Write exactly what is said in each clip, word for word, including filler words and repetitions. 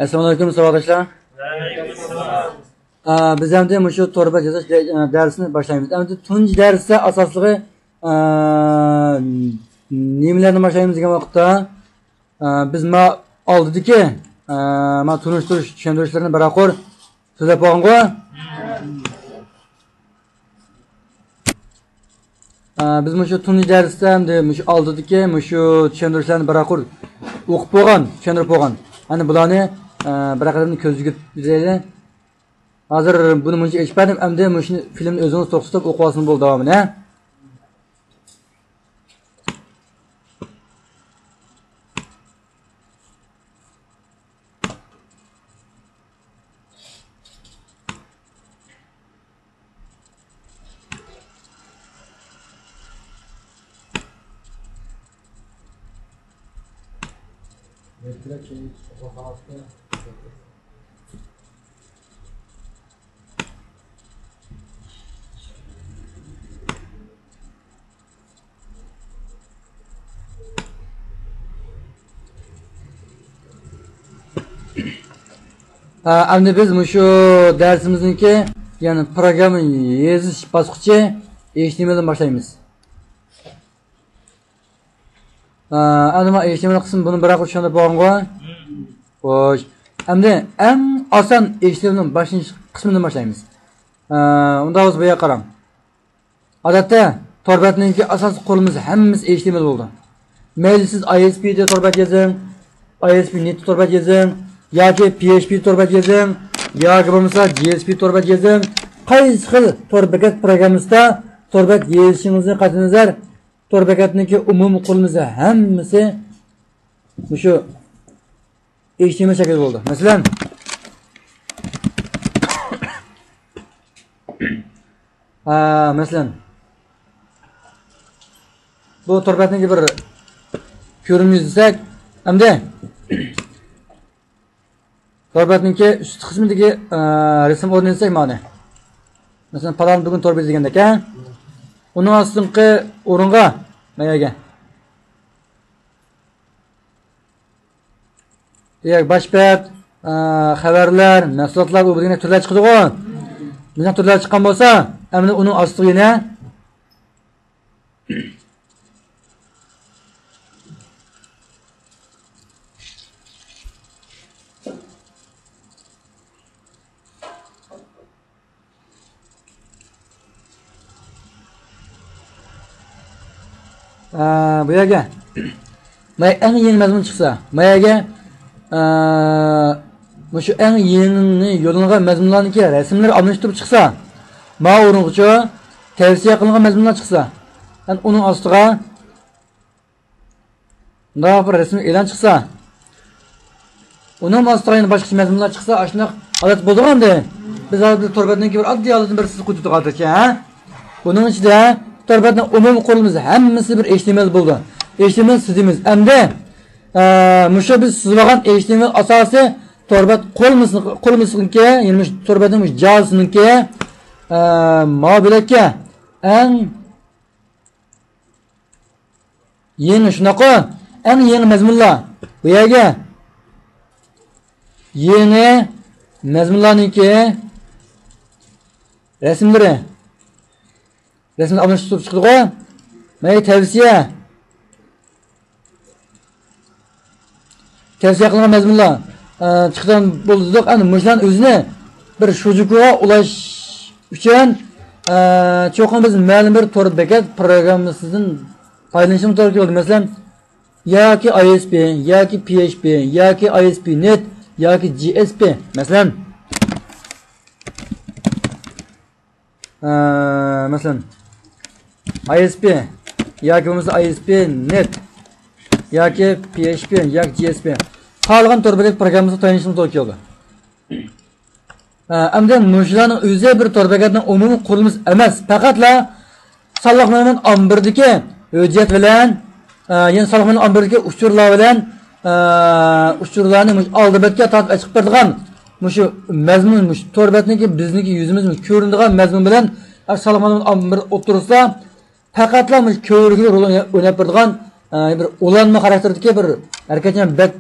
ئەسسالامۇئەلەيكۇم، ساۋاقداشلار. ئا، بىز ئەمدى مۇشۇ تور بەت يېزىش دە-، دەرسىنى باشلايمىز. ئەمدى تۇنجى دەرستە ئاساسلىقى، ئا، نېمىلەردىن باشلايمىز دېگەن ۋاقىتتا، ئا، بىز ما ئالدىدىكى، ئا، ما تونۇشتۇرۇش، چۈشەندۈرۈشلەرنى بىرەر قۇر سۆزلەپ بولغانغۇ. ئا، بىز مۇشۇ تۇنجى دەرستە ئەمدى مۇشۇ ئالدىدىكى مۇشۇ چۈشەندۈرۈشلەرنى بىرەر قۇر ئوقۇپ بولغان، چۈشەندۈرۈپ بولغان. ئەمدى بۇلارنى، ئا، بىرەر قېتىم كۆزگە يېتكۈزەيلى. ھازىر بۇنى مۇنچە ئېچىپ بەردىم، ئەمدى مۇشۇنى فىلىمنى ئۆزىڭىز توختىتىپ ئوقۇۋالسىڭىز بولدى داۋامىنى، ھە؟ ھە، ئەمدى بىز مۇشۇ دەرسىمىزنىڭكى، يەنى پروگرامما يېزىش باسقۇچى، ئېچ تى ئېم ئېل دىن باشلايمىز. ئە، ئەمدى مانا ئېچ تى ئېم ئېل قىسمى بۇنى بىراق چۈشەندۈرۈپ بولغانغۇ؟ خوش. ئەمدى ئەڭ ئاسان ئېچ تى ئېم ئېل نىڭ باشلىنىش قىسمىدىن باشلايمىز. ئە، ئۇنداق بولسا بۇ يەرگە قاراڭ. ئادەتتە تور بەتنىڭكى ئاساسىي قۇرۇلمىسى ھەممىسى ئېچ تى ئېم ئېل بولىدۇ. مەيلى سىز ئاي ئېس پى دە تور بەت يېزىڭ، ئاي ئېس پى نېت تور بەت يېزىڭ، ياكى پى ئېچ پى تور بەت يېزىڭ، ياكى بولمىسا جى ئېس پى تور بەت يېزىڭ. قايسى خىل تور بېكەت پروگراممىسىدا تور بەت يېزىشىڭىزدىن قەتئىينەزەر، تور بېكەتنىڭكى ئومۇمىي قۇرۇلمىسى ھەممىسى مۇشۇ ئېچ تى ئېم ئېل شەكلىدە بولىدۇ. مەسىلەن، ھە، مەسىلەن، بۇ تور بەتنىڭكى بىر كۆرۈنۈشى دېسەك، ئەمدى تور بەتنىڭكى ئۈستى قىسمىدىكى، ئە، رەسىم ئورنىنى دېسەك مانا. مەسىلەن، پالان بۈگۈن تور بېتى دېگەندەك، ھە؟ ئۇنىڭ ئاستىدىكى ئورۇنغا، مانا يەرگە. ياكى باش بەت، ئە، خەۋەرلەر، مەھسۇلاتلار، ئۇ بۇ دېگەندەك تۈرلەر چىقىدىغۇ. مۇشۇنداق تۈرلەر چىققان بولسا، ئەمدى ئۇنىڭ ئاستىغا يەنە ئە، بۇ يەرگە مانا ئەڭ يېڭى مەزمۇن چىقسا، ما يەرگە، ئە، مۇشۇ ئەڭ يېڭى يوللانغان مەزمۇنلارنىڭكى رەسىملىرى ئالمىشىپ تۇرۇپ چىقسا، ما ئورۇنغىچۇ تەۋسىيە قىلىنغان مەزمۇنلار چىقسا، ئەنە ئۇنىڭ ئاستىغا مۇنداق بىر رەسىم ئېلان چىقسا، ئۇنىڭ ئاستىغا يەنە باشقىچە مەزمۇنلار چىقسا، ئاشۇنداق ھالەت بولىدىغاندا، بىز ھازىر تور بەتنىڭكى بىر ئاددىي ھالىتىنى بىر سىزىپ قويدۇق ھازىرچە، ھە؟ بۇنىڭ ئىچىدە تور بەتنىڭ ئومۇمىي قۇرۇلمىسى ھەممىسى بىر ئېچ تى ئېم ئېل بولىدۇ. ئېچ تى ئېم ئېل سىزىمىز. ئەمدى، ئە، مۇشۇ بىز سىزىۋالغان ئېچ تى ئېم ئېل ئاساسى تور بەت قۇرۇلمىسى، قۇرۇلمىسىنىڭكى، يەنى مۇشۇ تور بەتنىڭ مۇشۇ جازىسىنىڭكى، ئە، ماۋۇ بۆلەككە ئەڭ يېڭى، شۇنداققۇ؟ ئەڭ يېڭى مەزمۇنلار. بۇ يەرگە يېڭى مەزمۇنلارنىڭكى رەسىملىرى. رەسىملەر ئالمىشىپ تۇرۇپ چىقىدىغۇ؟ مانا تەۋسىيە. تەۋسىيە قىلغان مەزمۇنلار، ئە، چىقىدىغان بولدۇق. ئەنە مۇشۇلارنىڭ ئۆزىنى بىر شۇجۇكۇغا ئۇلاش ئۈچۈن، ئە، چوقۇم بىز مەلۇم بىر تور بېكەت پروگراممىسىدىن پايدىلىنىشىمىز توغرا كېلىدۇ. مەسىلەن، ياكى ئاي ئېس پى، ياكى پى ئېچ پى، ياكى ئاي ئېس پى نېت، ياكى جى ئېس پى. مەسىلەن، ئە، مەسىلەن، ئاي ئېس پى ياكى بولمىسا ئاي ئېس پى نېت ياكى پى ئېچ پى ياكى جى ئېس پى. خالىغان تور بېكەت پروگراممىسىغا تايىنىشىمىز توغرا كېلىدۇ. ئە، ئەمدى مۇشۇلارنىڭ ئۆزى بىر تور بېكەتنىڭ ئومۇمىي قۇرۇلمىسى ئەمەس، پەقەتلا سانلىق مەزمۇن ئامبىرىدىكى ھۆججەت بىلەن، ئە، يەنى سانلىق مەزمۇن ئامبىرىدىكى ئۇچۇرلار بىلەن، ئە، ئۇچۇرلارنى مۇشۇ ئالدى بەتكە تارتىپ ئېچىپ بېرىدىغان مۇشۇ مەزمۇن، مۇشۇ تور بەتنىڭكى بىزنىڭكى يۈزىمىز كۆرۈنىدىغان مەزمۇن بىلەن، ئە، سانلىق مەزمۇن ئامبىر ئوتتۇرىسىدا پەقەتلا مۇشۇ كۆۋرۈكلۈك رول ئويناپ بېرىدىغان، ئە، بىر ئۇلانما خاراكتېردىكى بىر ھەرىكەتچان بەت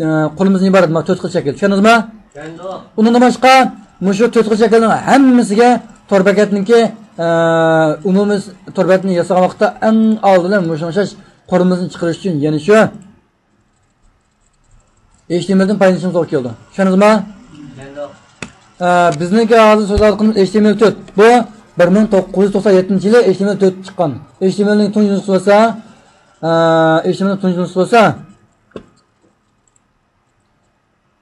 ئە، قۇرۇلمىسىدىن ئىبارەت مانا تۆت خىل شەكىل. چۈشەندىڭىزمۇ؟ چۈشەندۇق. ئۇنىڭدىن باشقا مۇشۇ تۆت خىل شەكىلنىڭ ھەممىسىگە تور بەتنىڭكى، ئە، ئومۇمىي تور بەتنى ياسىغان ۋاقىتتا ئەڭ ئالدى بىلەن مۇشۇنىڭ ئوخشاش قۇرۇلمىسىنى چىقىرىش ئۈچۈن يەنە شۇ ئېچ تى ئېم ئېلدىن پايدىلىنىشىمىز توغرا كېلىدۇ. چۈشەندىڭىزمۇ؟ چۈشەندۇق. ئە، بىزنىڭكى ھازىر سۆزلەۋاتقىنىمىز ئېچ تى ئېم ئەل تۆت. بۇ بىر مىڭ توققۇز يۈز توقسان يەتتىنچى يىلى ئېچ تى ئېم ئەل تۆت چىققان. ئېچ تى ئېم ئەلنىڭ تۇنجى نۇسخىسى بولسا، ئە، ئېچ تى ئېم ئەلنىڭ تۇنجى نۇسخىسى بولسا،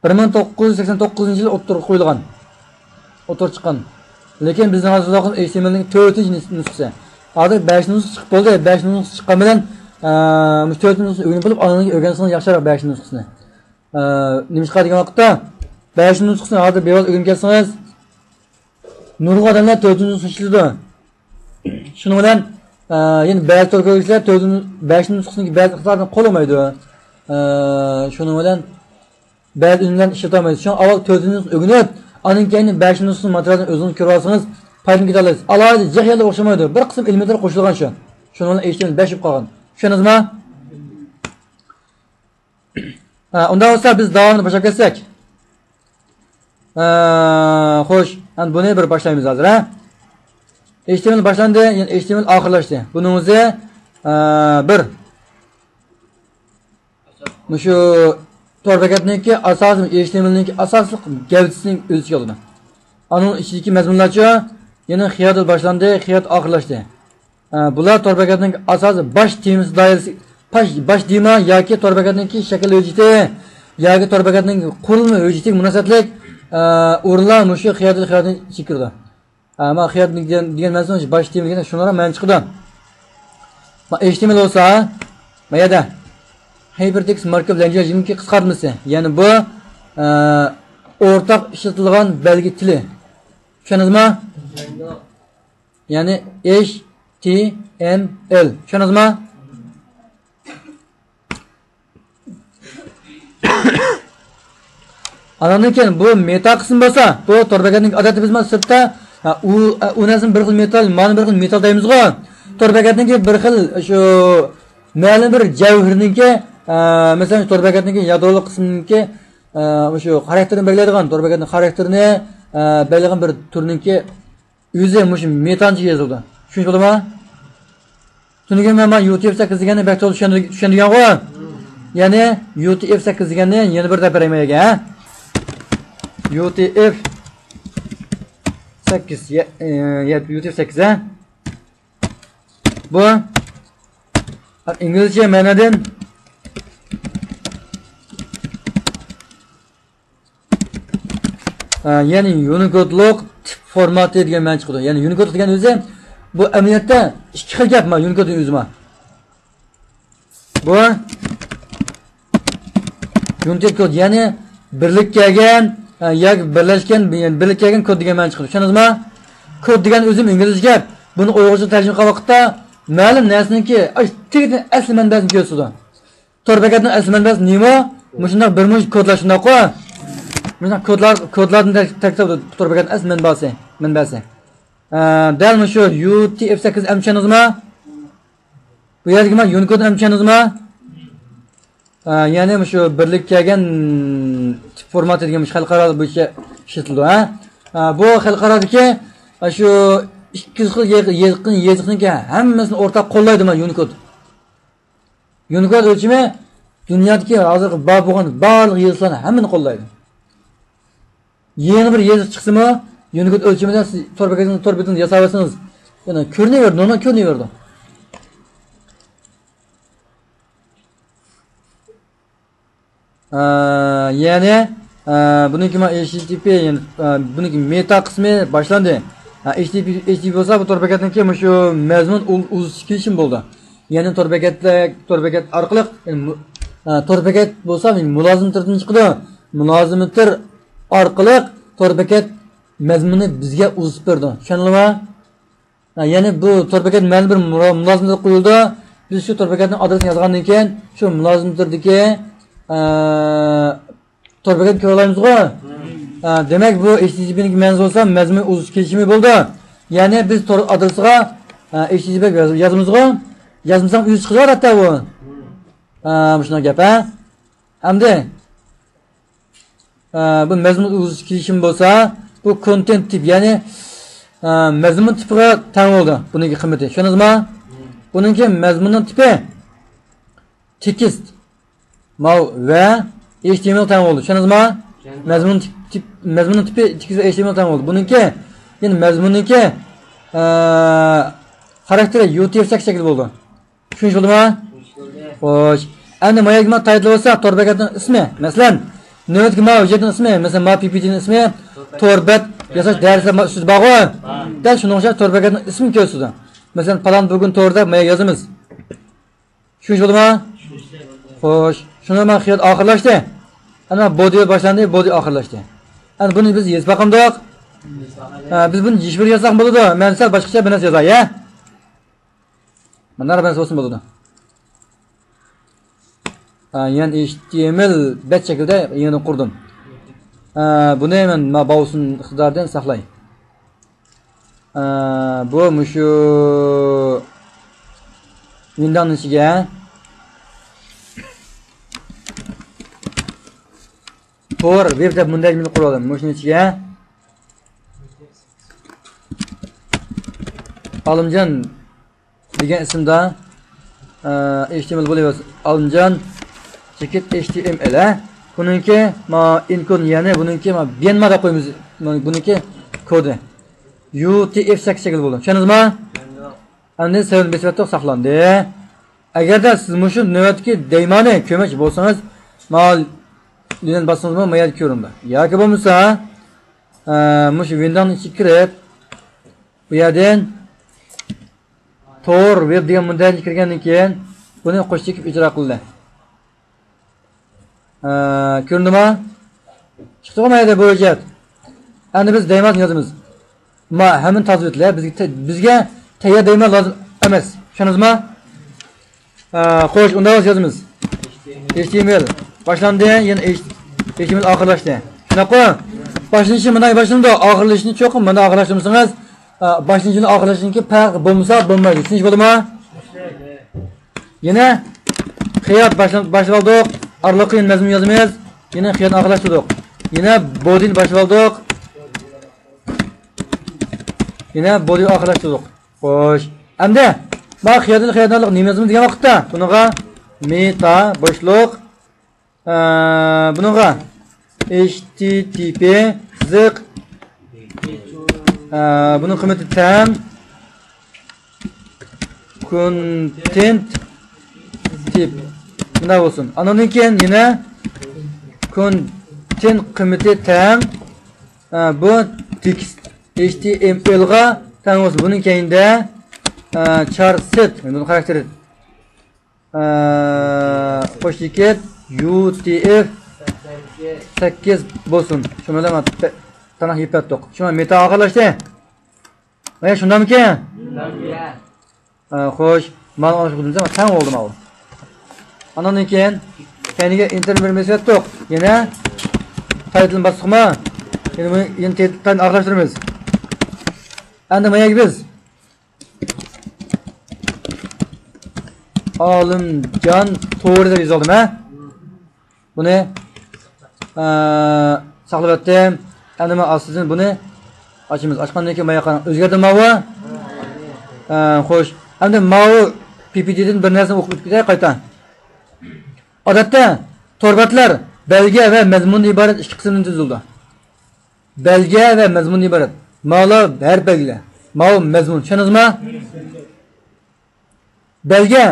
بىر مىڭ توققۇز يۈز سەكسەن توققۇزىنچى يىلى ئوتتۇرىغا قويۇلغان، ئوتتۇرىغا چىققان. لېكىن بىزنىڭ ھازىر سۆزلەۋاتقان ئېچ تى ئېم ئەلنىڭ تۆتىنچى نۇس-، نۇسخىسى. ھازىر بەش نۇسخا چىقىپ بولدى. بەش نۇسخا چىققان بىلەن، ئە، مۇشۇ تۆتىنچى نۇسخىسىنى ئۆگىنىپ بولۇپ، ئاندىن كېيىن ئۆگەنسىڭىز ياخشىراق بەش نۇسخىسىنى. ئە، نېمىشقا دېگەن ۋاقىتتا، بەش نۇسخىسىنى ھازىر بىۋاسىتە ئۆگىنىپ كەلسىڭىز، نۇرغۇن ئادەملەر تۆتىنچى نۇسخىنى ئىشلىتىدۇ. شۇنىڭ بىلەن، ئە، يەنە بەزى تور كۆرگۈچىلەر تۆتىنچى، بەشىنچى نۇسخىسىنىڭكى بەزى ئىقتىدارىنى قوللىمايدۇ. ئە، شۇنىڭ بىلەن بەزى ئۈنۈملەرنى ئىشلىتەلمەيدۇ. شۇڭا ئاۋۋال تۆتىنچى نۇسخىنى ئۆگىنىپ، ئاندىن كېيىن بەشىنچى نۇسخىنىڭ ماتېرىيالىنى ئۆزىڭىز كۆرۈۋالسىڭىز، پايدىنى كېتەلەيسىز. ئالاھىدە جىق يەرلەر ئوخشىمايدۇ. بىر قىسىم ئېلېمېنتلار قوشۇلغان شۇ. شۇنىڭ بىلەن ئېچ تى ئېم ئەل بەش بولۇپ قالغان. چۈشەندىڭىزمۇ؟ ھە، ئۇنداق بولسا بىز داۋامىنى باشلاپ كەتسەك. ھە، خوش، ئەمدى بۇنى بىر باشلايمىز ھازىر، ھە؟ ئېچ تى ئېم ئەل باشلاندى، يەنى ئېچ تى ئېم ئەل ئاخىرلاشتى. بۇنىڭ ئۆزى، ھە، بىر. مۇشۇ تور بەتنىڭكى ئاساسىي، ئېچ تى ئېم ئەلنىڭكى ئاساسلىق گەۋدىسىنى ئۆز ئىچىگە ئالىدۇ. ئانىڭ ئىچىدىكى مەزمۇنلارچۇ، يەنى خىيادىن باشلاندى، خىيادىن ئاخىرلاشتى. ئە، بۇلار تور بەتنىڭ ئاساسىي باش تېمىسى دائىرىسى، باش، باش تېما ياكى تور بەتنىڭكى شەكىل ھۆججىتى ياكى تور بەتنىڭ قۇرۇلما ھۆججىتىگە مۇناسىۋەتلىك، ئە، ئورۇنلار مۇشۇ خىيادىن، خىيادىن ئىچىگە كىرىدۇ. ئە، ما خىيادىن دېگەن، دېگەن مەنىسى باش تېما دېگەن شۇنىڭ مەنىسى چىقىدۇ. ما ئېچ تى ئېم ئەل بولسا، ما يەردە Hypertext Markup Language نىڭكى قىسقارتمىسى. يەنى بۇ، ئە، ئورتاق ئىشلىتىلىدىغان بەلگە تىلى. چۈشەندىڭىزمۇ؟ يەنى ئېچ تى ئېم ئېل. چۈشەندىڭىزمۇ؟ ئاندىن كېيىن بۇ مېتا قىسمى بولسا، بۇ تور بەتنىڭ ئادەتتە بىز مانا سىرتتا، ھە، ئۇ، ئۇ نەرسىنى بىر خىل مېتال، مانا بىر خىل مېتال دەيمىزغۇ. تور بەتنىڭكى بىر خىل شۇ مەلۇم بىر جەۋھىرنىڭكى، ئە، مەسىلەن، تور بەتنىڭكى يادرولۇق قىسمىنىڭكى، ئە، مۇشۇ خاراكتېرىنى بەلگىلەيدىغان، تور بەتنىڭ خاراكتېرىنى، ئە، بەلگىلىگەن بىر تۈرنىڭكى ئۆزى مۇشۇ مېتانچە يېزىلىدۇ. چۈشىنىشكە بولدىمۇ؟ تۈنۈگۈن مەن مانا يۇ تى ئېف سەككىز دېگەننى بەك تولا چۈشەندۈر-، چۈشەندۈرگەنغۇ. يەنى يۇ تى ئېف سەككىز دېگەننى يەنە بىر دەپ بېرەي مەن، ھە؟ يۇ تى ئېف سەككىز، يە-، ئە، يە-، يۇ تى ئېف سەككىز، ھە؟ بۇ ئىنگلىزچە مەنىدىن، ئە، يەنى يۇنىكودلۇق تىپ فورماتى دېگەن مەنە چىقىدۇ. يەنى يۇنىكود دېگەن ئۆزى بۇ ئەمەلىيەتتە ئىككى خىل گەپ، ما، يۇنىكود ئۆزى، ما. بۇ يۇنىتېد كود، يەنى بىرلىككە كەلگەن، ئە، ياكى بىرلەشكەن، يەنى بىرلىككە كەلگەن كود دېگەن مەنە چىقىدۇ. چۈشەندىڭىزمۇ؟ كود دېگەن ئۆزى ئىنگلىزچە گەپ. بۇنى ئۇيغۇرچە تەرجىمە قىلغان ۋاقىتتا مەلۇم نەرسىنىڭكى ئەس-، تېگىدىن ئەسلى مەنبەسىنى كۆرسىتىدۇ. تور بەتنىڭ ئەسلى مەنبەسى نېمە؟ مۇشۇنداق بىر مۇنچە كودلار شۇنداققۇ؟ مۇشۇنداق كودلار، كودلاردىن تەر-، تەركىب تاپىدۇ تور بەتنىڭ ئەسلى مەنبەسى، مەنبەسى. ئە، دەل مۇشۇ يۇ تى ئېف سەككىز ئەمچەنىزما؟ بۇ يەردىكى مانا يۇنىكود ئەمچەنىزما؟ ئە، يەنى مۇشۇ بىرلىككە كەلگەن تىپ فورماتى دېگەن مۇشۇ خەلقئارا بويىچە ئىشلىتىلىدۇ، ھە؟ ئە، بۇ خەلقئارادىكى، ئە، شۇ ئىككى يۈز خىل يېزىقنىڭ، يېزىقنىڭكى ھەممىسىنى ئورتاق قوللايدۇ مانا يۇنىكود. يۇنىكود ئۆلچىمى دۇنيادىكى ھازىرقى بار بولغان بارلىق يېزىقلارنى ھەممىنى قوللايدۇ. يېڭى بىر يېزىق چىقسىمۇ، يۇنىكود ئۆلچىمىدە سىز تور بېكىتىڭىز، تور بېتىڭىزنى ياساۋەتسىڭىز، يەنە كۆرۈنۈۋېرىدۇ، نورمال كۆرۈنۈۋېرىدۇ. ئە، يەنى، ئە، بۇنىڭكى ما، ئېيچ تى تى پى، يەنى، ئە، بۇنىڭكى مېتا قىسمى باشلاندى. ئە، ئېيچ تى تى پى، ئېيچ تى تى پى بولسا، بۇ تور بېكەتنىڭكى مۇشۇ مەزمۇن ئۇ-، ئۇزىتىش كېلىشىمى بولىدۇ. يەنى تور بېكەتلەر، تور بېكەت ئارقىلىق، يەنى مۇ-، ئە، تور بېكەت بولسا، يەنى مۇلازىمە تىردىن چىقىدۇ. مۇلازىمە تىر ئارقىلىق تور بېكەت مەزمۇنى بىزگە ئۇزىتىپ بېرىدۇ. چۈشەندىڭلارمۇ؟ ھە، يەنى بۇ تور بېكەت مەلۇم بىر مۇلا-، مۇلازىمەتكە قويۇلىدۇ. بىز شۇ تور بېكەتنىڭ ئادرېسىنى يازغاندىن كېيىن، شۇ مۇلازىمەتلىرىدىكى، ئە، تور بېكەتنى كۆرەلەيمىزغۇ؟ ھە، دېمەك، بۇ ئېيچ تى تى پى نىڭكى مەنىسى بولسا، مەزمۇن ئۇزىتىش كېلىشىمى بولىدۇ. يەنى بىز تور ئادرېسىغا، ئە، ئېيچ تى تى پى ياز-، يازىمىزغۇ؟ يازمىساق ئۆزى چىقىدۇ ئادەتتە بۇ. ھە، مۇشۇنداق گەپ، ھە؟ ئەمدى ئە، بۇ مەزمۇن ئۇلىسى كېلىشىم بولسا، بۇ كونتېنت تىپ، يەنى، ئە، مەزمۇن تىپىغا تەڭ بولىدۇ بۇنىڭكى قىممىتى. چۈشەندىڭىزمۇ؟ بۇنىڭكى مەزمۇننىڭ تىپى تېكىست، ماۋ ۋە ئېچ تى ئېم ئېل تەڭ بولىدۇ. چۈشەندىڭىزمۇ؟ مەزمۇن تىپ، تىپ، مەزمۇننىڭ تىپى تېكىست ۋە ئېچ تى ئېم ئېل تەڭ بولىدۇ. بۇنىڭكى، يەنى مەزمۇننىڭكى، ئە، خاراكتېرى يۇ تى ئېف سەككىز شەكىل بولىدۇ. چۈشىنىش بولدىمۇ؟ خوش. ئەمدى ما يەرگە ما تايتىل بولسا، تور بەتنىڭ ئىسمى. مەسىلەن، نۆۋەتتىكى ما ھۆججەتنىڭ ئىسمى، مەسىلەن، ما پى پى تى نىڭ ئىسمى، تور بەت ياساش دەرسى ما ئۈستىدە بارغۇ. دەل شۇنىڭ ئوخشاش تور بەتنىڭ ئىسمىنى كۆرسىتىدۇ. مەسىلەن، پالان بۈگۈن تور دەپ ما يەرگە يازىمىز. چۈشىنىش بولدىمۇ؟ خوش. شۇنىڭ بىلەن خىيال ئاخىرلاشتى. ئەنە بودى باشلاندى، بودى ئاخىرلاشتى. ئەنە بۇنى بىز يېزىپ باقامدۇق؟ ھە، بىز بۇنى ھېچبىر يازساق بولىدۇ. مەن سەل باشقىچە بىر نەرسە يازاي، ھە؟ مانا بىر نەرسە بولسۇن بولىدۇ. ھە، يەنە ئېچ تى ئېم ئېل بەت شەكلىدە يېڭىدىن قۇردۇم. ھە، بۇنى مەن ما باۋسۇن ئىقتىدارىدىن ساقلاي. ئە، بۇ مۇشۇ ۋىنداڭنىڭ ئىچىگە تور ۋېب دەپ مۇنداق بىر قۇرۇۋالدىم. مۇشۇنىڭ ئىچىگە ئالىمجان دېگەن ئىسىمدا، ئە، ئېچ تى ئېم ئېل بولۇۋەرسۇن. ئالىمجان چېكىت ئېچ تى ئېم ئېل، ھە؟ بۇنىڭكى ما ئىنكون، يەنى بۇنىڭكى ما بيەنما دەپ قويىمىز. بۇنىڭكى كودى. يۇ تى ئېف سەككىز شەكىل بولىدۇ. چۈشەندىڭىزمۇ؟ ئەمدى سەۋەن بېسىۋەتتۇق، ساقلاندى. ئەگەردە سىز مۇشۇ نۆۋەتتىكى دەيمانى كۆرمەكچى بولسىڭىز، ماۋۇ لىنىيەنى باسسىڭىزمۇ ما يەردە كۆرۈنىدۇ. ياكى بولمىسا، ئە، مۇشۇ ۋىنداڭنىڭ ئىچىگە كىرىپ، بۇ يەردىن تور ۋېب دېگەن مۇنداق كىرگەندىن كېيىن، بۇنى قوش چېكىپ ئىجرا قىلدى. ئە، كۆرۈندىمۇ؟ چىقتىغۇ ما يەردە بۇ ھۆججەت. ئەمدى بىز دەيماننى يازىمىز. ما ھەممىنى تازىلىۋېتىلە. بىزگە تە-، بىزگە تەييار دەيمان لازىم ئەمەس. چۈشەندىڭىزمۇ؟ ئە، خوش، ئۇنداق بولسا يازىمىز. ئېچ تى ئېم ئېل باشلاندى، يەنە ئېچ-، ئېچ تى ئېم ئەل ئاخىرلاشتى. شۇنداققۇ؟ باشلىنىشى مانا باشلىنىدۇ، ئاخىرلىشىشىنى چوقۇم مانا ئاخىرلاشتۇرمىسىڭىز، ئە، باشلىنىشى بىلەن ئاخىرلىشىشىنىڭكى پەرقى بولمىسا بولمايدۇ. چۈشىنىش بولدىمۇ؟ يەنە خىيات باشلا-، باشلىۋالدۇق. ئارىلىققا يەنە مەزمۇن يازىمىز. يەنە خىياتنى ئاخىرلاشتۇردۇق. يەنە بودىنى باشلىۋالدۇق. يەنە بودىنى ئاخىرلاشتۇردۇق. خوش. ئەمدى ما خىياتنى خىياتنى نېمە يازىمىز دېگەن ۋاقىتتا بۇنىڭغا مېتا بوشلۇق، ئە، بۇنىڭغا ئېچ تى تى پى قىزىق، ئە، بۇنىڭ قىممىتى تەڭ كونتېنت تىپ. مۇنداق بولسۇن. ئانىڭدىن كېيىن يەنە كونتېنت قىممىتى تەڭ، ئە، بۇ تېكىست ئېچ تى ئېم ئېلغا تەڭ بولسۇن. بۇنىڭ كەينىدە، ئە، چار سېت، بۇنىڭ خاراكتېرى، ئە، قوش چېكىت يۇ تى ئېف سەككىز بولسۇن. شۇنىڭ بىلەن تارماق يېپىۋەتتۇق. شۇ مېتا ئاخىرلاشتى. ئايا، شۇنداقمىكىن؟ ئە، خوش. مانا ئاشۇ خۇددى تەڭ بولدى ماۋۇ. ئانىڭدىن كېيىن كەينىگە ئىنتېرنېت بىر بېسىۋەتتۇق. يەنە تايتىلنى باستۇقمۇ؟ يەنە بۇنى، يەنە تايتىلنى ئاخىرلاشتۇرىمىز. ئەمدى ما يەرگە بىز ئالىمجان تورى دەپ يېزىۋالدىم، ھە؟ بۇنى، ئە، ساقلىۋەتتىم. ئەمدى مەن ئاستىدىن بۇنى ئاچىمىز. ئاچقاندىن كېيىن ماياققا ئۆزگەردى ماۋۇ. ئە، خوش. ئەمدى ماۋۇ پى پى تىدىن بىر نەرسىنى ئوقۇپ ئۆتۈپ كېتەي قايتا. ئادەتتە تور بەتلەر بەلگە ۋە مەزمۇندىن ئىبارەت ئىككى قىسىمدىن تۈزۈلىدۇ. بەلگە ۋە مەزمۇندىن ئىبارەت. ماۋۇلار ھەرپ بەلگىلەر. ماۋۇ مەزمۇن. چۈشەندىڭىزمۇ؟ بەلگە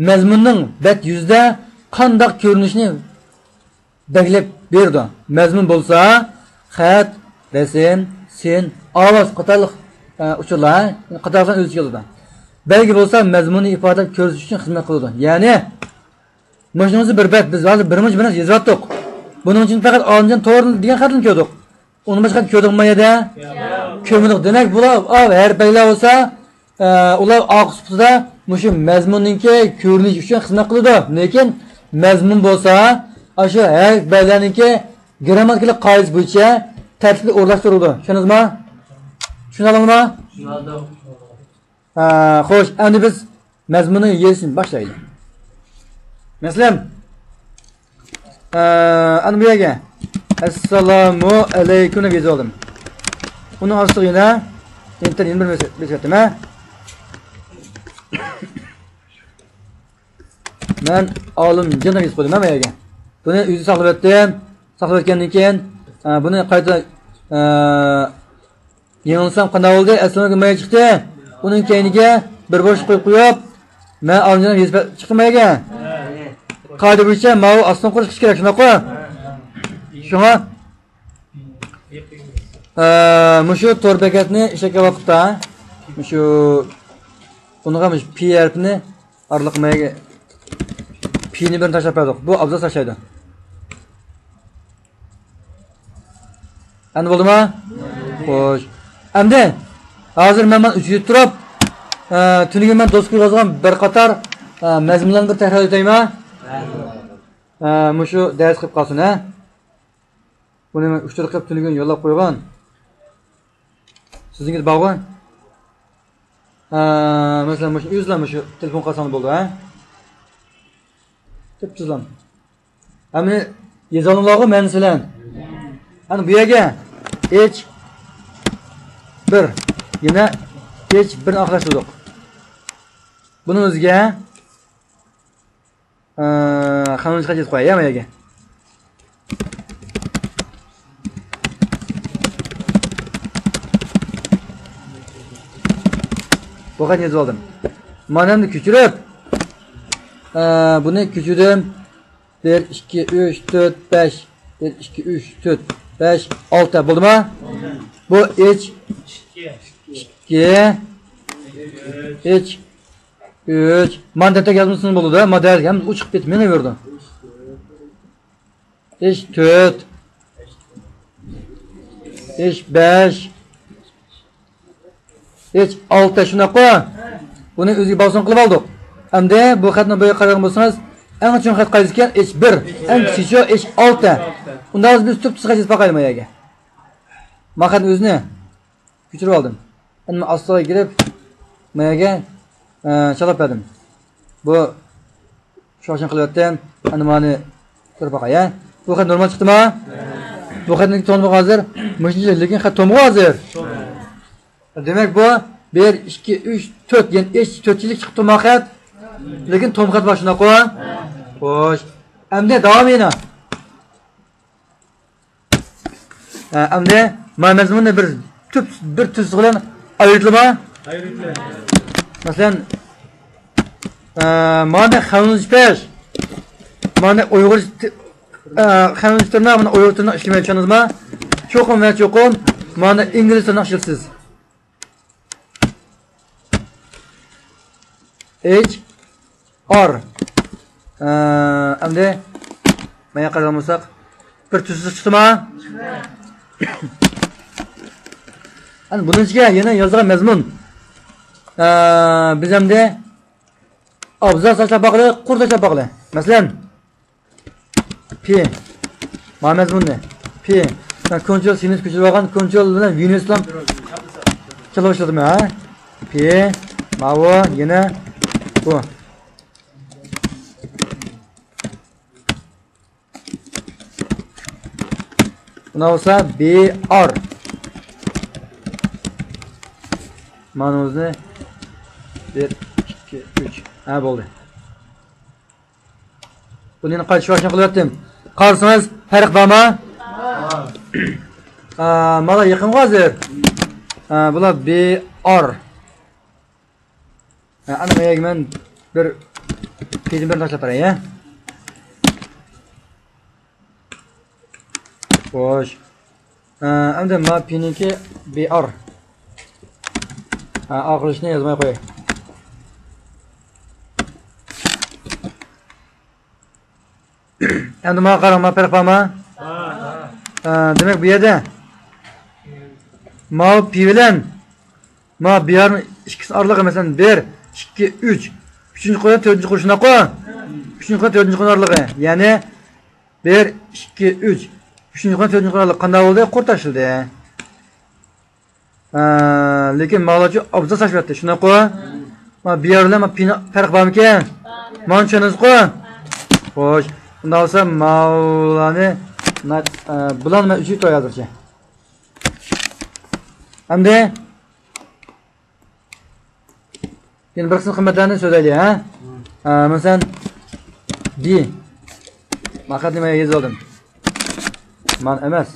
مەزمۇننىڭ بەت يۈزىدە قانداق كۆرۈنۈشنى بەلگىلەپ بېرىدۇ. مەزمۇن بولسا خەت، رەسىم، سىن، ئاۋاز قاتارلىق، ئە، ئۇچۇرلار قاتارلىقلارنى ئۆز ئىچىگە ئالىدۇ. بەلگە بولسا مەزمۇننى ئىپادىلەپ كۆرسىتىش ئۈچۈن خىزمەت قىلىدۇ. يەنى مۇشۇنىڭ ئۆزى بىر بەت. بىز ھازىر بىر مۇنچە بىر نەرسە يېزىۋاتتۇق. بۇنىڭ ئۈچۈن پەقەت ئالىمجان تورى دېگەن خەتنى كۆردۇق. ئۇنى باشقا كۆردۇقمۇ يەردە؟ كۆرمىدۇق. دېمەك، بۇلار، ئا، ھەرپ بەلگىلەر بولسا، ئە، ئۇلار ئارقا سۇپىسىدا مۇشۇ مەزمۇننىڭكى كۆرۈنۈشى ئۈچۈن خىزمەت قىلىدۇ. لېكىن مەزمۇن بولسا، ئاشۇ ھەرپ بەلگىلەرنىڭكى گىرامماتىكىلىق قائىدىسى بويىچە تەرتىپلىك ئورۇنلاشتۇرۇلىدۇ. چۈشەندىڭىزمۇ؟ چۈشىنەلەڭمۇ؟ چۈشىنەلدىم. ھە، خوش، ئەمدى بىز مەزمۇننى يېزىشنى باشلايلى. مەسىلەن، ئە، ئەنە بۇ يەرگە ئەسسالامۇ ئەلەيكۇم دەپ يېزىۋالدىم. ئۇنىڭ ئاستىغا يەنە ئېنتېر، يەنە بىر بېسىۋەتتىم، ھە. مەن ئالىمجان دەپ يېزىپ قويدۇم، ھە، ما يەرگە. بۇنى ئۆزى ساقلىۋەتتىم. ساقلىۋەتكەندىن كېيىن، ئە، بۇنى قايتا، ئە، يېڭىلىسام قانداق بولدى؟ ئەسلىمىگە مەي چىقتى. ئۇنىڭ كەينىگە بىر بوشلۇق قويۇپ قويۇپ، مەن ئالىمجان يېزىپ چىقتىم ما يەرگە. قائىدە بويىچە ماۋۇ ئاستىنقى قوشۇش كېرەك، شۇنداققۇ؟ شۇڭا، ئە، مۇشۇ تور بېكەتنى ئىشلەتكەن ۋاقىتتا، مۇشۇ، بۇنىڭغا مۇشۇ پى ھەرپىنى ئارىلىق مەيگە پىنى بىرنى تاشلاپ بەردۇق. بۇ ئابزاس تاشلايدۇ. ئەمدى بولدىما؟ خوش. ئەمدى ھازىر مەن مانا ئۈچ يۈز تۇرۇپ، ئە، تۈنۈگۈن مەن دوسكىغا يازغان بىر قاتار، ئە، مەزمۇنلارنى بىر تەكرار ئۆتەيما؟ ئە، مۇشۇ دەرس قىلىپ قالسۇن، ھە؟ بۇنى مەن ئۇچۇر قىلىپ تۈنۈگۈن يوللاپ قويغان. سىزنىڭكىدە بارغۇ؟ ھە، مەسىلەن، مۇشۇ ئۆزىلا مۇشۇ تېلېفون قىلساڭلار بولىدۇ، ھە؟ تېپىپسىزلام. ھەممىنى يېزىۋالدىڭلارغۇ مەنىسى بىلەن؟ ئەنە بۇ يەرگە ئېچ بىر، يەنە ئېچ بىرنى ئاخىرلاشتۇردۇق. بۇنىڭ ئۆزىگە ئە، خەنزۇچە خەت يېزىپ قوياي، يا، ما يەرگە. بۇ خەتنى يېزىپ ئالدىم. مانا ئەمدى كۆچۈرۈپ، ئە، بۇنى كۆچۈردۈم. بىر، ئىككى، ئۈچ، تۆت، بەش. بىر، ئىككى، ئۈچ، تۆت، بەش، ئالتە. بولدىما؟ بۇ ئىچ ئىككى، ئىچ ئۈچ. مانا دەپتەرگە يازمىسىڭىز بولىدۇ. مانا دەپتەرگە ھەممە ئۇچۇپ كېتىپ مېڭىۋېرىدۇ. ئىچ تۆت. ئىچ بەش. ئىچ ئالتە، شۇنداققۇ؟ بۇنى ئۆزىگە باغلىسۇن قىلىپ ئالدۇق. ئەمدى بۇ خەتنى بۇ يەرگە قارايدىغان بولسىڭىز، ئەڭ چوڭ خەت قايسىكەن؟ ئىچ بىر. ئەڭ كىچىكى ئىچ ئالتە. ئۇنداق بولسا بىز تۈپ تۈز خەت يېزىپ باقايلى ما يەرگە. ما خەتنى ئۆزىنى كۆچۈرۈپ ئالدىم. ئەمدى مەن ئاستىغا كىرىپ، ما يەرگە، ئە، چالاپ بەردىم. بۇ شۇ ئاشۇنى قىلىۋەتتىم. ئەمدى مانى كۆرۈپ باقاي، ھە؟ بۇ خەت نورمال چىقتىما؟ بۇ خەتنىڭ توملۇقى ھازىر مۇشۇنچە، لېكىن خەت تومغۇ ھازىر. دېمەك، بۇ بىر، ئىككى، ئۈچ، تۆت، يەنى ئىچ تۆت يىللىق چىقىپتۇ ما خەت. لېكىن توم خەت بار، شۇنداققۇ؟ خوش. ئەمدى داۋامى يەنە. ئە، ئەمدى ما مەزمۇننى بىر تۈپ، بىر تۈز بىلەن ئايرىتىلىما؟ ئايرىتىلە. مەسىلەن، ئە، مانا خەنزۇچە پەش. مانا ئۇيغۇر ت-، ئە، خەنزۇچە تىرناق، مانا ئۇيغۇر تىرناق ئىشلىمەيدۇ، چۈشەندىڭىزما؟ چوقۇم ۋە چوقۇم مانا ئىنگلىز تىرناق ئىشلىتىسىز. ئېچ ئار. ئە، ئەمدى مايا قارىغان بولساق، بىر تۈزۈك چىقتىما؟ ئەنە بۇنىڭ ئىچىگە يەنە يازغان مەزمۇن. ئە، بىز ئەمدى ئابزاس تاشلاپ باقىلى، قۇر تاشلاپ باقىلى. مەسىلەن، پى. ما مەزمۇننى. پى. مەن كونترول سىنۇس كۆچۈرۈپ ئالغان، كونترول بىلەن ۋىنۇس بىلەن چالا باشلىدىم، ھە؟ پى. ماۋۇ، يەنە بۇ. بۇنى بولسا بى ئار. مانىمىزنى بىر، ئىككى، ئۈچ. ھە، بولدى. بۇنى يەنە قايتا شۇ ئاشۇنداق قىلىۋەتتىم. قارىسىڭىز، پەرق بارمۇ؟ ئا، مانا يېقىنغۇ ھازىر. ئا، بۇلار بى ئار. ئا، ئانا، مەيەگە مەن بىر پىدىن بىرنى تاشلاپ بېرەي، ھە؟ خوش. ئە، ئەمدى ما پىنىڭكى بى ئار. ئە، ئاخىرلىشىنى يازماي قوياي. ئەمدى ماڭا قاراڭ، ما پەرق بارما؟ ئە، دېمەك، بۇ يەردە ماۋۇ پى بىلەن ما بى ئارنىڭ ئىككىسىنىڭ ئارىلىقى، مەسىلەن، بىر، ئىككى، ئۈچ. ئۈچىنچى قۇر، تۆتىنچى قۇر، شۇنداققۇ؟ ئۈچىنچى قۇر، تۆتىنچى قۇرنىڭ ئارىلىقى. يەنى، بىر، ئىككى، ئۈچ. ئۈچىنچى قۇر، تۆتىنچى قۇر ئارىلىقى قانداق بولدى؟ قۇر تاشلىدى. ئە، لېكىن ماۋۇلارچۇ ئابزاس تاشلىۋەتتى، شۇنداققۇ؟ ما بى ئار بىلەن ما پىنىڭ پەرقى بارمىكىن؟ مانا چۈشەندىڭىزقۇ؟ خوش. ئۇنداق بولسا ماۋۇلارنى ئە، بۇلارنى مەن ئۆچۈرۈپ قوياي ھازىرچە. ئەمدى يەنە بىر قىسىم قىممەتلەرنى سۆزلەيلى، ھە؟ ئە، مەسىلەن، بى. ماقات نېمە يېزىۋالدىم؟ مانا ئەمەس.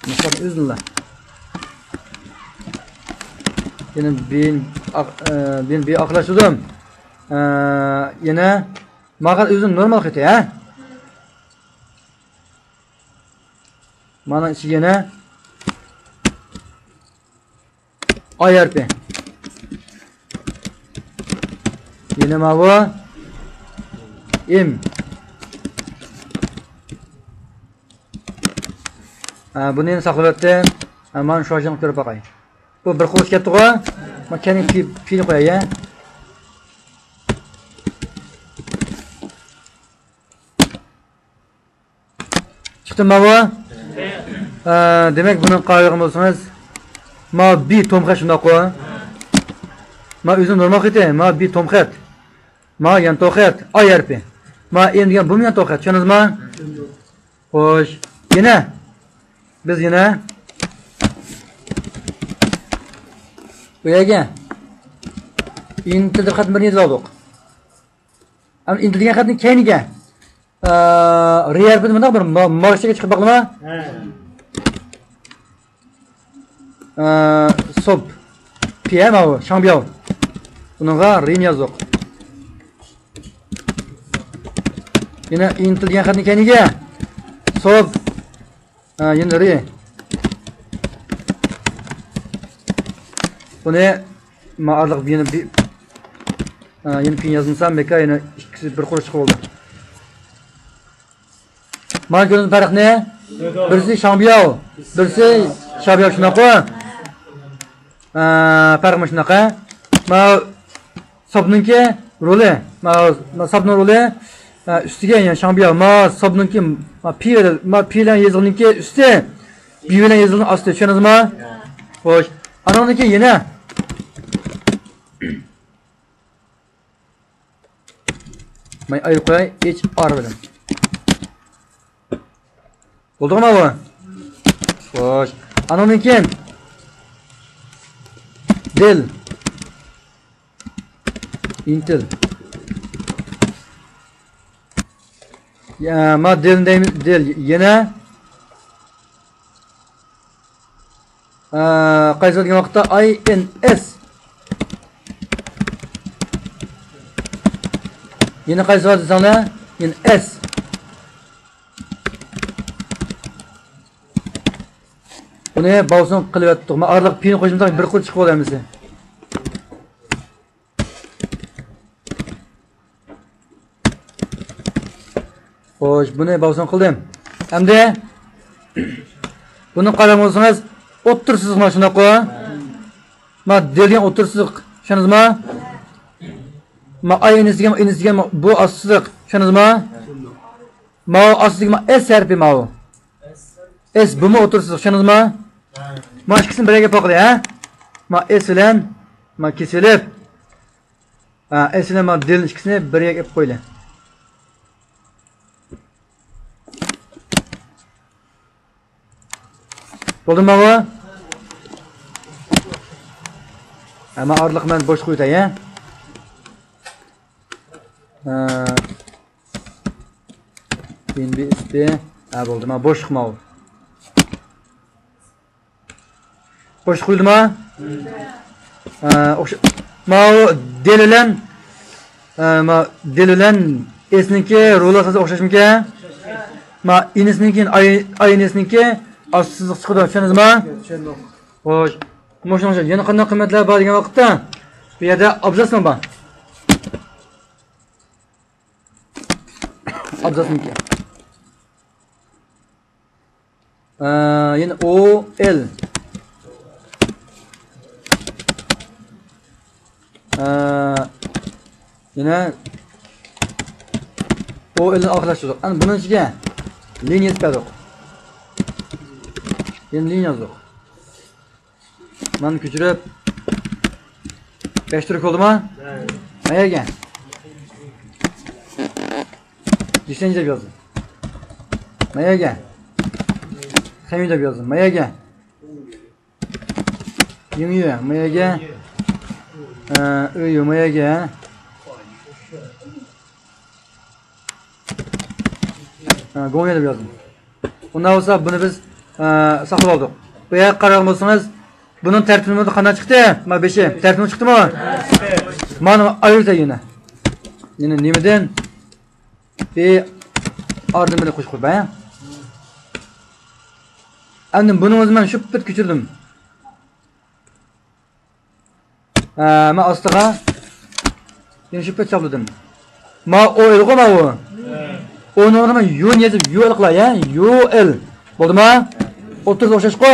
مىسال ئۆزۈڭلار. يەنە بىن ئاق-، ئە، بىن بى ئاقلاشتۇردۇم. ئە، يەنە ماقات ئۆزۈم نورمال قېتى، ھە؟ مانا ئىچىگە يەنە ئاي ھەرپى. يەنە ماۋۇ ئىم. ھە، بۇنى يەنە ساقلاۋەتتىم. ھە، مانا شۇ ئاجىڭ كۆرۈپ باقاي. بۇ بىر قۇرۇش كەتتىغۇ. ما كەينى پى-، پىنى قوياي، يە. چىقتىمۇ ماۋۇ؟ ئە، دېمەك، بۇنى قارايدىغان بولسىڭىز، ما بى توم خەت شۇنداققۇ؟ ما ئۆزى نورمال خېتى، ما بى توم خەت. ما يانتو خەت، ئاي ھەرپى. ما ئېن دېگەن بۇمۇ يانتو خەت، چۈشەندىڭىزمۇ؟ خوش. يەنە. بىز يەنە. بۇ يەرگە. ئىنتىل دەپ خەتنى بىرنى يېزىۋالدۇق. ئەمدى ئىنتىل دېگەن خەتنى كەينىگە. ئە، رى ھەرپىدىن مۇنداق بىر ما-، مارشىگە چىقىپ باقىمۇ؟ ھە. ئە، سوپ. پى ھە ماۋۇ، شاڭبياۋ. بۇنىڭغا رىنى يازدۇق. يەنە ئىنتىل دېگەن خەتنى كەينىگە. سوپ. ھە، يەنە رى. بۇنى ما ئارىلىق يەنە بى-، ھە، يەنە پىنى يازمىسام، بىكار يەنە ئىككىسى بىر قۇر چىقىپ بولدى. مانا كۆردۈڭىز پەرقنى؟ بىرسى شاڭبياۋ، بىرسى شابياۋ، شۇنداققۇ؟ ھە، پەرقى مۇشۇنداق، ھە؟ ما سوپنىڭكى رولى، ما، ما سوپنىڭ رولى، ئە، ئۈستىگە، يەنى شاڭبياۋ، ما سوپنىڭكى، ما پى، ما پى بىلەن يېزىلغىنىڭكى ئۈستى، بى بىلەن يېزىلغىنىڭ ئاستى، چۈشەندىڭىزمۇ؟ خوش. ئانىڭدىن كېيىن يەنە. مەن ئايرىپ قوياي، ئېچ ئار بىلەن. بولدىغۇ ماۋۇ؟ خوش. ئانىڭدىن كېيىن. دىل. ئىنتىل. يا، ما دىل دەيمىز، دىل. يەنە. ئە، قايسى دېگەن ۋاقىتتا ئاي ئېن ئېس. يەنە قايسى بار دېسەڭلار، يەنە ئېس. بۇنى باۋسۇن قىلىۋەتتۇق. ما ئارىلىق پىنى قوشمىساق بىر قۇر چىقىپ بولدى ھەممىسى. خوش، بۇنى باۋسۇن قىلدىم. ئەمدى بۇنى قاراپ بولسىڭىز، ئوتتۇرا سىزىق مانا شۇنداققۇ؟ ما دېگەن ئوتتۇرا سىزىق، چۈشەندىڭىزمۇ؟ ما ئاي ئىنىس دېگەن، ئىنىس دېگەن بۇ ئاستى سىزىق، چۈشەندىڭىزمۇ؟ ماۋۇ ئاستىدىكى ما ئېس ھەرپى ماۋۇ. ئېس بۇمۇ ئوتتۇرا سىزىق، چۈشەندىڭىزمۇ؟ ما ئىككىسىنى بىر يەرگە ئەپ باقىلى، ھە؟ ما ئېس بىلەن ما كېسىۋېلىپ. ھە، ئېس بىلەن ما دىلنىڭ ئىككىسىنى بىر يەرگە ئېلىپ قويىلى. بولدىمۇ بۇ؟ ھە، ما ئارىلىق مەن بوش قويۇۋېتەي، ھە؟ ھە. بىن بى ئىس بى. ھە، بولدى، ما بوشلۇق ماۋۇ. بوشلۇق قويۇلدىما؟ ھە، ئوخشا-، ماۋۇ دېل بىلەن، ھە، ما دېل بىلەن ئېسنىڭكى رول ئاساسى ئوخشاشمىكەن؟ ما ئىنىسنىڭكى، ئاي، ئاي ئىنىسنىڭكى ئاستى سىزىق چىقىدۇ، چۈشەندىڭىزما؟ چۈشەندۇق. خوش. مۇشۇنىڭ ئۈچۈن يەنە قانداق قىممەتلەر بار دېگەن ۋاقىتتا، بۇ يەردە ئابزاسمۇ بار. ئابزاسنىڭكى. ئە، يەنە ئو ئېل. ئە، يەنە ئو ئېلنى ئاخىرلاشتۇردۇق. ئەنە بۇنىڭ ئىچىگە لىنىيە يېزىپ بەردۇق. يەنە لىنىيە يازدۇق. مانا كۆچۈرۈپ. بەش تۈركۈم بولدىما؟ ھە. قەيەرگە؟ يۈسەنجى دەپ يازدىم. مايەگە. خەيمى دەپ يازدىم. مايەگە. يىڭيۈ. مايەگە. ئە، ئۆيۈ. مايەگە. ئە، گوڭيۈ دەپ يازدىم. ئۇنداق بولسا بۇنى بىز، ئە، ساقلاپ ئالدۇق. بۇ يەرگە قارىغان بولسىڭىز، بۇنىڭ تەرتىپى قانداق چىقتى؟ ما بېشى. تەرتىپى چىقتىمۇ؟ مانا ئايرىسا يەنە. يەنە نېمىدىن؟ بى ئاردىن بىلەن قوشۇپ قويۇپ، ھە؟ ئەمدى بۇنىڭ ئۆزى مەن شۇ پېت كۆچۈردۈم. ھە، مەن ئاستىغا يەنە شۇ پېت چاپلىدىم. ما ئو ئېلغۇ ما ئۇ. ئۇنىڭ ئورنىغا يۇنى يېزىپ يۇ ئېل قىلاي، ھە؟ يۇ ئېل. بولدىما؟ ئوتتۇرىسى ئوخشاشقۇ؟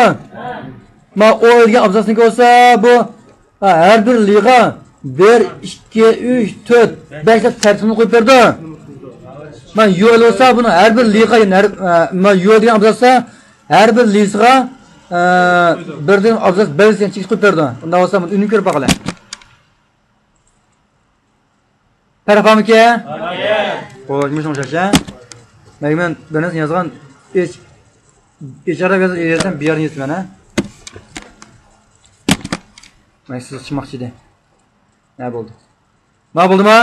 ما ئو ئېل دېگەن ئابزاسنىڭكى بولسا بۇ ھە، ھەر بىر لىغا بىر، ئىككى، ئۈچ، تۆت، بەشلەپ تەرتىپنى قويۇپ بېرىدۇ. مانا يۇ ئېل بولسا بۇنىڭ ھەر بىر لىغا، يەنى ھەر، ئە، مانا يۇ ئېل دېگەن ئابزاستا ھەر بىر لىسىغا، ئە، بىردىن ئابزاس بەلگىسى چېكىپ قويۇپ بېرىدۇ. ئۇنداق بولسا بۇنى ئۈنۈم كۆرۈپ باقىلى. پەرق بارمىكى؟ خوش، مۇشۇنىڭ ئوخشاش، ھە؟ مەگمەن بىر نەرسە يازغان ئىچ، ئىچ ئارا ياز-، يازسام بىر يازدىم، ھە؟ مەن سىزغا چىقماقچى ئىدى. نە بولدى؟ ما بولدىما؟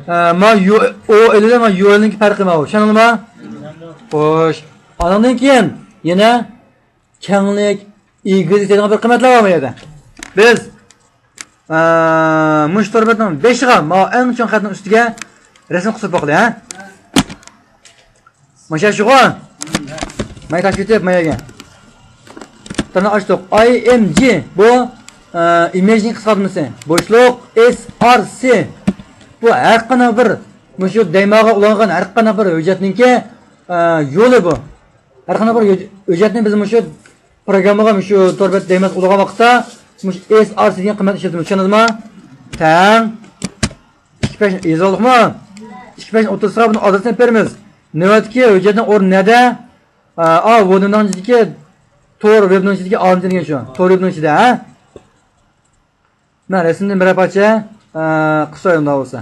ھە، ما يۇ، ئو ئېلى ما يۇ ئېلنىڭكى پەرقى ما ئۇ. چۈشەندىڭلارما؟ خوش. ئانىڭدىن كېيىن يەنە كەڭلىك، ئېگىزلىك دەيدىغان بىر قىممەتلەر بار بۇ يەردە. بىز، ئە، مۇشۇ تور بەتنىڭ بېشىغا، ما ئەڭ چوڭ خەتنىڭ ئۈستىگە رەسىم قىسىپ باقىلى، ھە؟ مانا شۇغۇ؟ مانا تاشلىۋېتىپ، ما يەرگە. تىرناق ئاچتۇق. ئاي ئېم جى بۇ، ئە، ئىمېجنىڭ قىسقارتمىسى. بوشلۇق، ئېس ئار سى. بۇ ھەر قانداق بىر مۇشۇ دەيماغا ئۇلانغان ھەر قانداق بىر ھۆججەتنىڭكى، ئە، يولى بۇ. ھەر قانداق بىر ھۆج-، ھۆججەتنى بىز مۇشۇ پروگراممىغا، مۇشۇ تور بەت دەيماز ئۇلىغان ۋاقىتتا مۇشۇ ئېس ئار سى دېگەن قىممەت ئىشلىتىمىز. چۈشەندىڭىزما؟ تەڭ. ئىككى پەش يېزىۋالدۇقمۇ؟ ئىككى پەش ئوتتۇرىسىغا بۇنى ئادرېسنى بېرىمىز. نۆۋەتتىكى ھۆججەتنىڭ ئورنى نەدە؟ ئا، ئا، ۋودنىڭ ئىچىدىكى تور ۋېبنىڭ ئىچىدىكى ئالىمجان دېگەن شۇ. تور ۋېبنىڭ ئىچىدە، ھە؟ مەن رەسىمدىن بىرەر پارچە، ئا، قىساي ئۇنداق بولسا.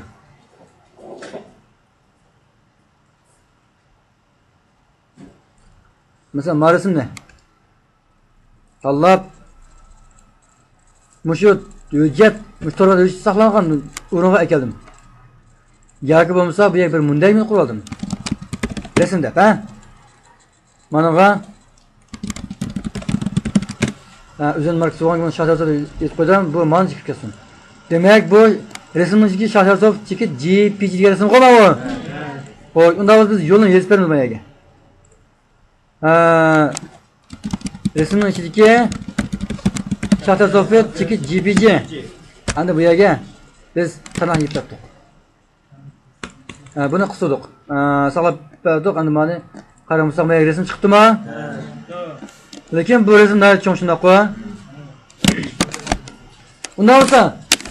مەسىلەن، مانا رەسىمنى تاللاپ، مۇشۇ ھۆججەت، مۇشۇ تور بەت ھۆججىتى ساقلانغان ئورۇنغا ئەكەلدىم. ياكى بولمىسا بۇ يەرگە بىر مۇندەك قىلىپ ئالدىم. رەسىم دەپ، ھە؟ مانىغا ھە، ئۆزۈم ماركىسى بولغان شاھ شارسوف يېزىپ قويدۇم، بۇ مانا چىقىپ كەتسۇن. دېمەك، بۇ رەسىمنىڭ ئىچىدىكى شاھ شارسوف چېكىت جي پى جى دېگەن رەسىم غۇ ماۋۇ. خوش، ئۇنداق بولسا بىز يولنى يېزىپ بېرىمىز بۇ يەرگە. ھە، رەسىمنىڭ ئىچىدىكى شاھ شارسوف چېكىت جي پى جى. ئەمدى بۇ يەرگە بىز تىرناق يېپىپ بەردۇق. ھە، بۇنى قىستۇردۇق. ھە، ساقلاپ بەردۇق. ئەمدى مانى قارىمىساق، مايا رەسىم چىقىپتىما؟ لېكىن بۇ رەسىم ناھايىتى چوڭ، شۇنداققۇ؟ ئۇنداق بولسا،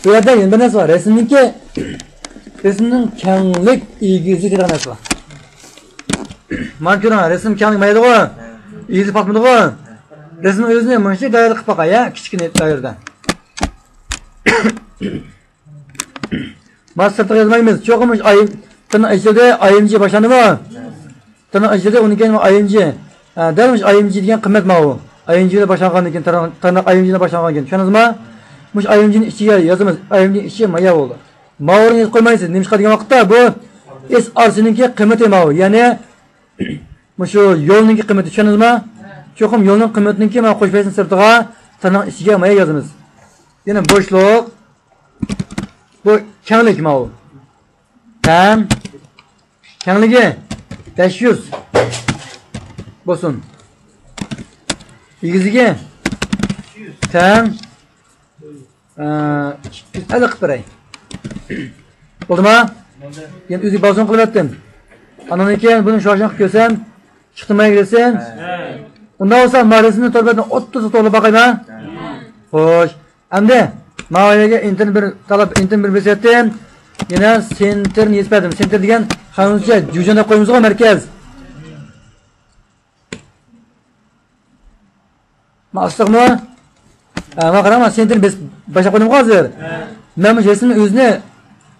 بۇ يەردە يەنە بىر نەرسە بار. رەسىمنىڭكى، رەسىمنىڭ كەڭلىك، ئېگىزلىك دېگەن نەرسە بار. مانا كۆرۈڭ، رەسىم كەڭلىك مايدىغۇ؟ ئېگىزلىك پاتمىدىغۇ؟ رەسىمنىڭ ئۆزىنى مۇشۇ دائىرىدە قىلىپ باقاي، يا، كىچىككىنە دائىرىدە. ما سىرتىغا يازمايمىز. چوقۇم مۇشۇ ئاي، تىرناق ئىچىدە ئاي ئېم جى باشلاندىمۇ؟ تىرناق ئىچىدە ئۇنىڭ كېيىن ئاي ئېم جى. ھە، دەل مۇشۇ ئاي ئېم جى دېگەن قىممەت ماۋۇ. ئاي ئېم جى بىلەن باشلانغاندىن كېيىن، تىرناق، تىرناق ئاي ئېم جى بىلەن باشلانغاندىن كېيىن. چۈشەندىڭىزمۇ؟ مۇشۇ ئاي ئېم جى نى ئىچىگە يازىمىز. ئاي ئېم جى نى ئىچىگە مايا بولدى. ماۋۇنى يېزىپ قويمايسىز. نېمىشقا دېگەن ۋاقىتتا بۇ ئېس ئار سى نىڭكى قىممىتى ماۋۇ. يەنى مۇشۇ يولنىڭكى قىممىتى، چۈشەندىڭىزمۇ؟ چوقۇم يولنىڭ قىممىتىنىڭكى مانا قوشۇپ بەرسىڭىز سىرتىغا، تىرناق ئىچىگە مايا يازىمىز. يەنە بوشلۇق. بۇ كەڭلىك ماۋۇ. تەڭ. كەڭلىكى بەش يۈز بولسۇن. ئېگىزلىكى تەڭ. ئە، ئىككى يۈز ئەللىك قىلىپ بېرەي. بولدىما؟ بولدى. يەنە ئۆزى بازون قىلىۋەتتىم. ئاندىن كېيىن بۇنى شۇ ئاشۇنداق قىلىپ كۆرسەم، چىقتىمۇ ئەگرىسىن؟ ھە. ئۇنداق بولسا، ما رەسىمنى تور بەتنىڭ ئوتتۇرىسىغا توغرىلاپ باقايما؟ ھە. خوش. ئەمدى ماۋۇ يەرگە ئېنتېرنى بىر تاللاپ، ئېنتېرنى بىر بېسىۋەتتىم. يەنە سېنتېرنى يېزىپ بەردىم. سېنتېر دېگەن خەنزۇچە جۇجۇن دەپ قويىمىزغۇ، مەركەز. ما ئاستىغىمۇ؟ ھە، ما قاراڭ، ما سېنتېرنى بېسىپ باشلاپ قويدۇمغۇ ھازىر. ھە. مەن مۇشۇ رەسىمنىڭ ئۆزىنى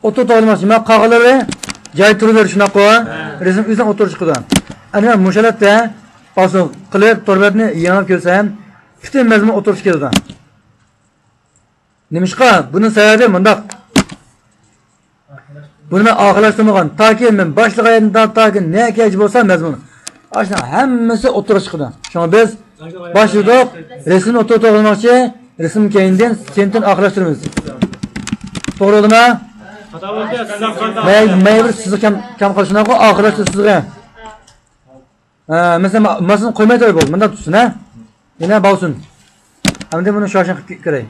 ئوتتۇرىغا توغرىلىماقچى. ما قالغانلىرى جاي تۇرۇۋېرىش شۇنداققۇ؟ رەسىم ئۆزىنىڭ ئوتتۇرىغا چىقىدۇ. ئەنە مۇشۇ ھالەتتە پاسون قىلىپ، تور بەتنى يېڭىپ كىرسەم، پۈتۈن مەزمۇن ئوتتۇرىغا چىقىدۇ. نېمىشقا؟ بۇنىڭ سەۋەبى مۇنداق. بۇنى مەن ئاخىرلاشتۇرمىغان. تاكى مەن باشلىغان يەردىن تاكى نەگىچە بولسا مەزمۇن. ئاشۇنىڭ ھەممىسى ئوتتۇرىغا چىقىدۇ. شۇڭا بىز باشلىدۇق. رەسىمنى ئوتتۇرىغا توغرىلىماقچى. رەسىم كەينىدىن سىنىپتىن ئاخىرلاشتۇرىمىز. توغرا بولدىما؟ مەيلى بىر سىزىق كەم، كەم قالسۇن، ئاخىرلاشتۇرۇش سىزىقى. ھە، مەسىلەن، ما-، ماسىنى قويماي تۇراي بولدى. مۇنداق تۇتسۇن، ھە؟ يەنە باۋسۇن. ئەمدى بۇنى شۇ ئاشۇ قىلىپ كۆرەي.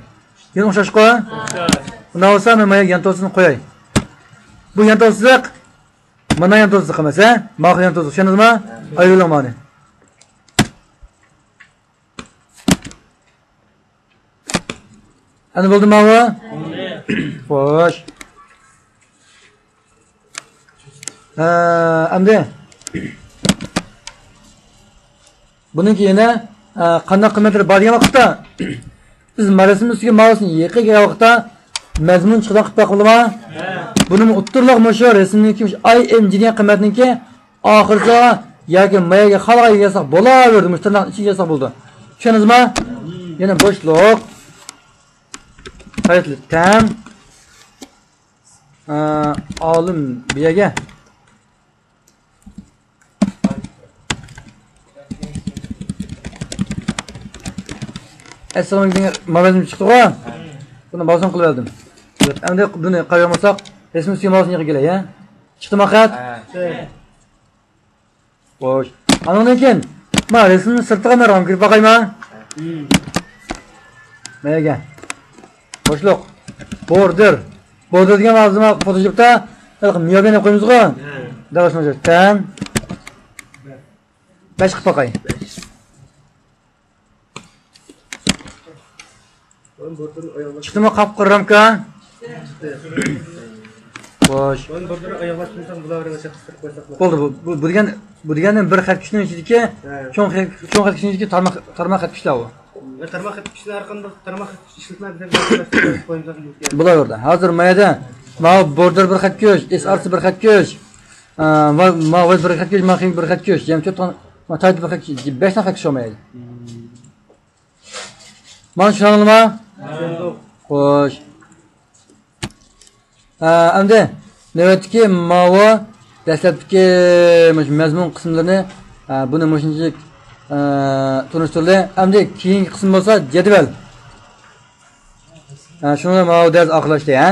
يەنە ئوخشاشقۇ؟ ئوخشاش. ئۇنداق بولسا، مەن مايا يانتۇ سىزىقنى قوياي. بۇ يانتۇ سىزىق، مانا يانتۇ سىزىق ئەمەس، ھە؟ ماخىل يانتۇ سىزىق. چۈشەندىڭىزمۇ؟ ئايرىۋېلىڭ مانى. ئەنە بولدىمۇ ماۋۇ؟ بولدى. خوش. ھە، ئەمدى بۇنىڭكى يەنە، ھە، قانداق قىممەتلىرى بار دېگەن ۋاقىتتا، بىز ماراسىم ئۈستىگە ماۋۇسىنى يېقىپ كەلگەن ۋاقىتتا مەزمۇن چىقىدىغان قىلىپ باقمىدىما؟ بۇنىمۇ ئوتتۇرىلىق مۇشۇ رەسىمنىڭكى، مۇشۇ ئاي ئېم جى دېگەن قىممەتنىڭكى ئاخىرىسىغا ياكى ماياگە خالىغان يەرگە يازساق بولىۋېرىدۇ، مۇشۇ تىرناقنىڭ ئىچىگە يازساق بولىدۇ. چۈشەندىڭىزمۇ؟ يەنە بوشلۇق. قايتىلىپ تەڭ. ئالىم بىيەگە. ئەسلىڭىزنىڭ ماۋزۇم چىقتىغۇ؟ بۇنى ماۋزۇم قىلىپ ئالدىم. ئەمدى بۇنى قايرىمىساق، رەسىم سۈيى ماۋزۇم يىغىپ كېلەي، ھە؟ چىقتىما خەت؟ ھە. خوش. ئانىڭدىن كېيىن، ما، رەسىمنىڭ سىرتىغا مەن رامكا كىرىپ باقايما؟ مەيگە. بوشلۇق. بوردېر. بوردېر دېگەن ھازىر ما فوتوشوپتا ھېلىقى مىيابىن دەپ قويىمىزغۇ؟ دەل شۇنىڭغا تەڭ. بەش قىلىپ باقاي. چىقتىمۇ قاپقارا رامكا؟ خوش. بولدى، بۇ، بۇ، بۇ دېگەن، بۇ دېگەن بىر خەت كۈچنىڭ ئىچىدىكى چوڭ خەت، چوڭ خەت كۈچنىڭ ئىچىدىكى تارماق، تارماق خەت كۈچلەر بۇ. تارماق خەت كۈچلەر ھەر قانداق تارماق خەت كۈچ ئىشلىتىلمەيدۇ. بۇلار ئوردا. ھازىر مايەدە ماۋۇ بوردېر بىر خەت كۈچ، ئېس ئار سى بىر خەت كۈچ، ئا، ما، ما ۋاز بىر خەت كۈچ، ما خىم بىر خەت كۈچ، يەنە تۆت خان، ما تايت بىر خەت كۈچ، بەش خەت كۈچ شۇ مايەدە. مانا چۈشەندىڭلارمۇ؟ چۈشەندۇق. خوش. ھە، ئەمدى نۆۋەتتىكى ماۋۇ دەسلەپتىكى مۇشۇ مەزمۇن قىسىملىرىنى، ھە، بۇنى مۇشۇنچىلىك، ھە، تونۇشتۇردى. ئەمدى كېيىنكى قىسىم بولسا جەدۋەل. ھە، شۇنى ماۋۇ دەرس ئاخىرلاشتى، ھە.